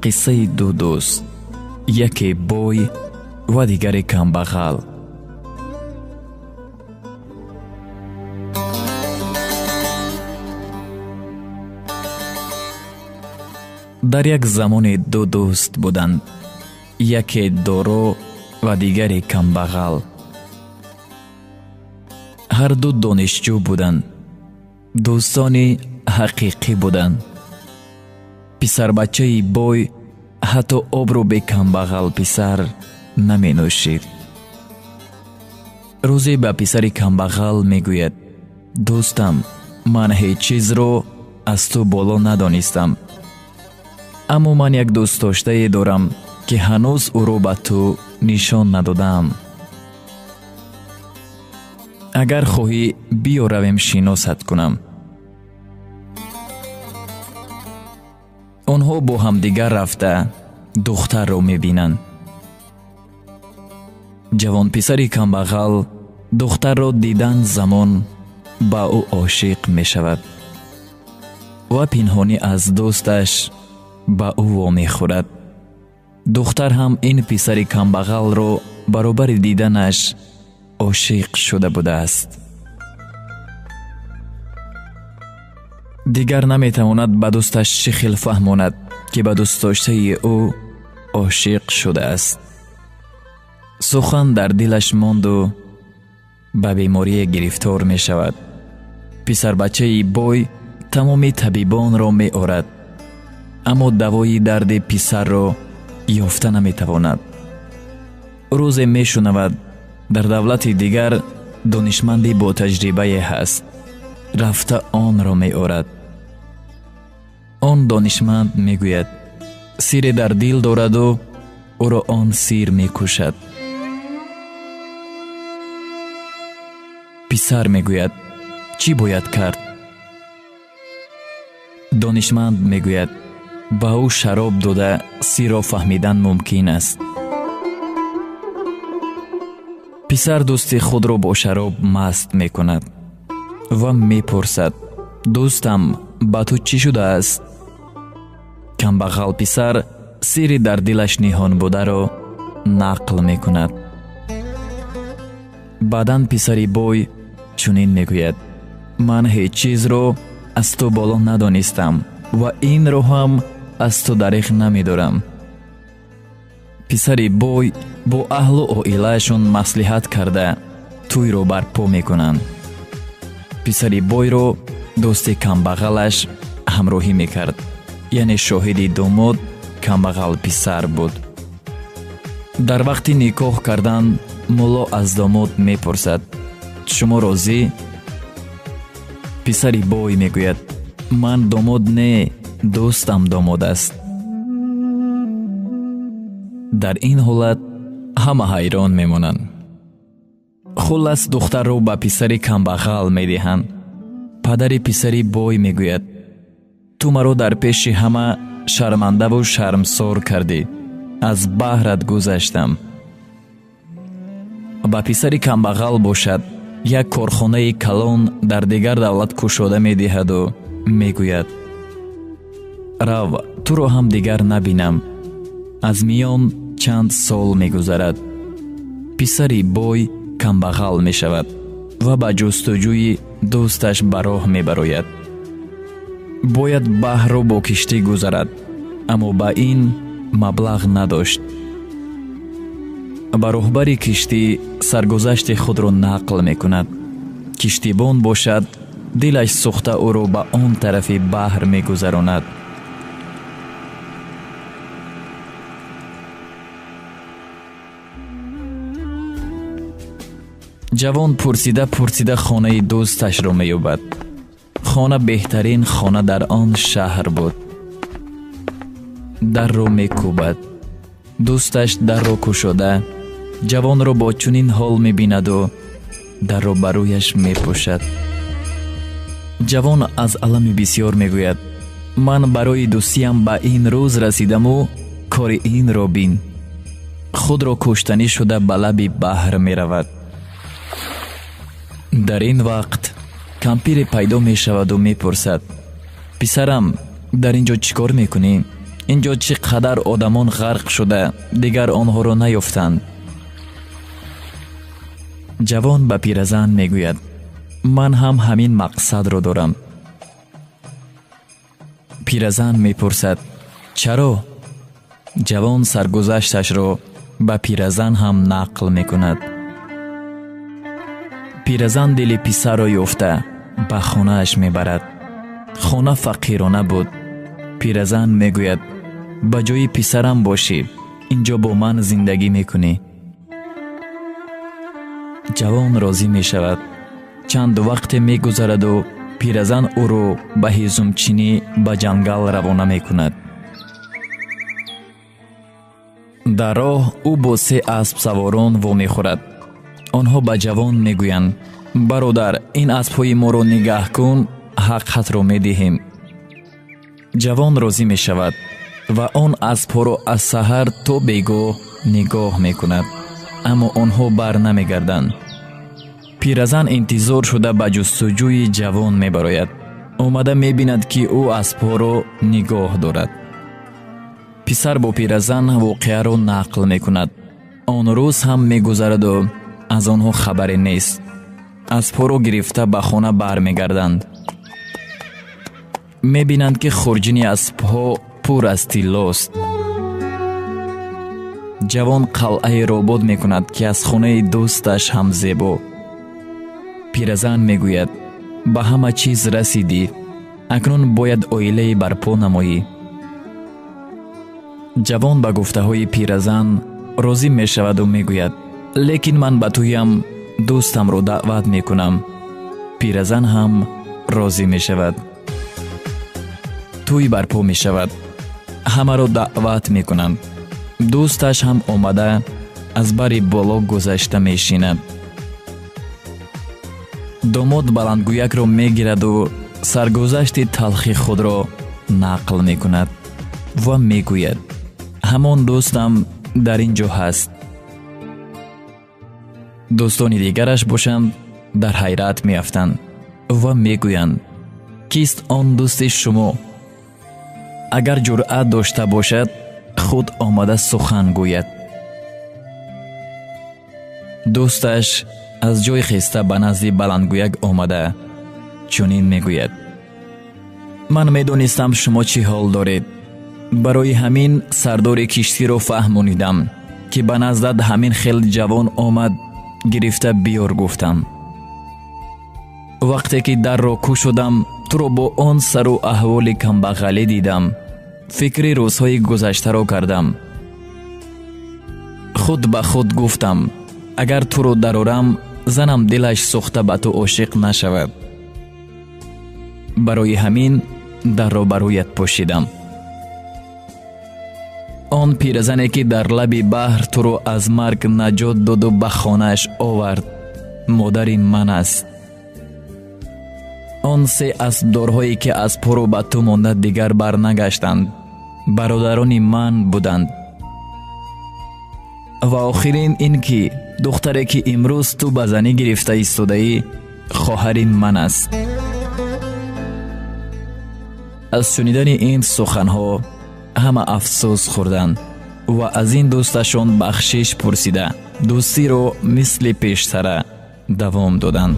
Қиссаи ду дӯст, яке бой ва дигаре камбағал. Дар як замоне ду дӯст буданд, яке доро ва дигаре камбағал. Ҳар ду донишҷӯ буданд, дӯстони ҳақиқӣ буданд. Писарбачаи бой ҳатто обро бе камбағал писар наменӯшид. Рӯзе ба писари камбағал мегӯяд: дӯстам, ман ҳеҷ чизро аз ту боло надонистам, аммо ман як дӯстдоштае дорам, ки ҳанӯз ӯро ба ту нишон надодаам. Агар хоҳӣ, биё равем шиносат кунам. Онҳо бо ҳамдигар рафта духтарро мебинанд. Ҷавонписари камбағал духтарро дидан замон ба ӯ ошиқ мешавад ва пинҳонӣ аз дӯсташ ба ӯ вомехӯрад. Духтар ҳам ин писари камбағалро баробари диданаш ошиқ шуда будааст. Дигар наметавонад ба дӯсташ чӣ хел фаҳмонад, ки ба дӯстдоштаи ӯ ошиқ шудааст. Сухан дар дилаш монду ба беморие гирифтор мешавад. Писарбачаи бой тамоми табибонро меорад, аммо давои дарди писарро ёфта наметавонад. Рӯзе мешунавад, дар давлати дигар донишманди ботаҷрибае ҳаст. Рафта онро меорад. Он донишманд мегӯяд, сире дар дил дораду ӯро он сир мекушад. Писар мегӯяд, чӣ бояд кард? Донишманд мегӯяд, ба ӯ шароб дода сирро фаҳмидан мумкин аст. Писар дӯсти худро бо шароб маст мекунад ва мепурсад: дӯстам, ба ту чӣ шудааст? Камбағал писар сири дар дилаш ниҳон бударо нақл мекунад. Баъдан писари бой чунин мегӯяд: ман ҳеҷ чизро аз ту боло надонистам ва инро ҳам аз ту дареғ намедорам. Писари бой бо аҳлу оилаашон маслиҳат карда тӯйро барпо мекунанд. Писари бойро дӯсти камбағалаш ҳамроҳӣ мекард, яъне шоҳиди домод камбағал писар буд. Дар вақти никоҳ кардан мулло аз домод мепурсад: шумо розӣ? Писари бой мегӯяд: ман домод не, дӯстам домод аст. Дар ин ҳолат ҳама ҳайрон мемонанд. Хуллас, духтарро ба писари камбағал медиҳанд. Падари писари бой мегӯяд: ту маро дар пеши ҳама шармандаву шармсор кардӣ, аз баҳрат гузаштам. Ба писари камбағал бошад, як корхонаи калон дар дигар давлат кушода медиҳаду мегӯяд: рав, туро ҳам дигар набинам. Аз миён чанд сол мегузарад. Писари бой камбағал мешавад ва ба ҷустуҷӯи дӯсташ ба роҳ мебарояд. Бояд баҳрро бо киштӣ гузарад, аммо ба ин маблағ надошт. Ба роҳбари киштӣ саргузашти худро нақл мекунад. Киштибон бошад, дилаш сӯхта ӯро ба он тарафи баҳр мегузаронад. Ҷавон пурсида пурсида хонаи дӯсташро меёбад. Хона беҳтарин хона дар он шаҳр буд. Дарро мекӯбад. Дӯсташ дарро кушода, ҷавонро бо чунин ҳол мебинаду дарро ба рӯяш мепӯшад. Ҷавон аз алами бисёр мегӯяд: ман барои дӯстиям ба ин рӯз расидаму кори инро бин. Худро куштанӣ шуда ба лаби баҳр меравад. Дар ин вақт кампире пайдо мешаваду мепурсад: писарам, дар ин ҷо чӣ кор мекунӣ? Инҷо чӣ қадар одамон ғарқ шуда, дигар онҳоро наёфтанд. Ҷавон ба пиразан мегӯяд: ман ҳам ҳамин мақсадро дорам. Пиразан мепурсад: чаро? Ҷавон саргузашташро ба пиразан ҳам нақл мекунад. Пиразан дили писарро ёфта ба хонааш мебарад. Хона фақирона буд. Пиразан мегӯяд: ба ҷои писарам бошӣ, инҷо бо ман зиндагӣ мекунӣ. Ҷавон розӣ мешавад. Чанд вақте мегузараду пиразан ӯро ба ҳезумчинӣ ба ҷангал равона мекунад. Дар роҳ ӯ бо се аспсаворон вомехӯрад. Онҳо ба ҷавон мегӯянд: бародар, ин аспҳои моро нигаҳ кун, ҳаққатро медиҳем. Ҷавон розӣ мешавад ва он аспҳоро аз саҳар то бегоҳ нигоҳ мекунад, аммо онҳо бар намегарданд. Пиразан интизор шуда ба ҷустуҷӯи ҷавон мебарояд. Омада мебинад, ки ӯ аспҳоро нигоҳ дорад. Писар бо пиразан воқеаро нақл мекунад. Он рӯз ҳам мегузараду аз онҳо хабаре нест. Аспҳоро гирифта ба хона бармегарданд. Мебинанд, ки хурҷини аспҳо пур аз тиллост. Ҷавон қалъаеро обод мекунад, ки аз хонаи дӯсташ ҳам зебо. Пиразан мегӯяд: ба ҳама чиз расидӣ, акнун бояд оилае барпо намоӣ. Ҷавон ба гуфтаҳои пиразан розӣ мешаваду мегӯяд: лекин ман ба тӯям дӯстамро даъват мекунам. Пиразан ҳам розӣ мешавад. Тӯй барпо мешавад. Ҳамаро даъват мекунанд. Дӯсташ ҳам омада аз бари боло гузашта мешинад. Домод баландгӯякро мегираду саргузашти талхи худро нақл мекунад ва мегӯяд: ҳамон дӯстам дар ин ҷо ҳаст. Дӯстони дигараш бошанд дар ҳайрат меафтанд ва мегӯянд: кист он дӯсти шумо? Агар ҷуръат дошта бошад, худ омада сухан гӯяд. Дӯсташ аз ҷой хеста ба назди баландгӯяк омада чунин мегӯяд: ман медонистам шумо чӣ ҳол доред. Барои ҳамин сардори киштиро фаҳмонидам, ки ба наздат ҳамин хел ҷавон омад, гирифта биёр гуфтам. Вақте ки дарро кушодам, туро бо он сару аҳволи камбағалӣ дидам. Фикри рӯзҳои гузаштаро кардам. Худ ба худ гуфтам: агар туро дарорам, занам дилаш сӯхта ба ту ошиқ нашавад. Барои ҳамин дарро ба рӯят пӯшидам. Он пиразане ки дар лаби баҳр туро аз марг наҷот доду ба хонааш овард, модари ман аст. Он се аспдорҳое ки аспҳоро ба ту монда дигар барнагаштанд, бародарони ман буданд. Ва охирин ин ки духтаре ки имрӯз ту ба занӣ гирифта истодаӣ, хоҳари ман аст. Аз шунидани ин суханҳо ҳама афсӯс хӯрданд ва аз ин дӯсташон бахшиш пурсида, дӯстиро мисли пештара давом доданд.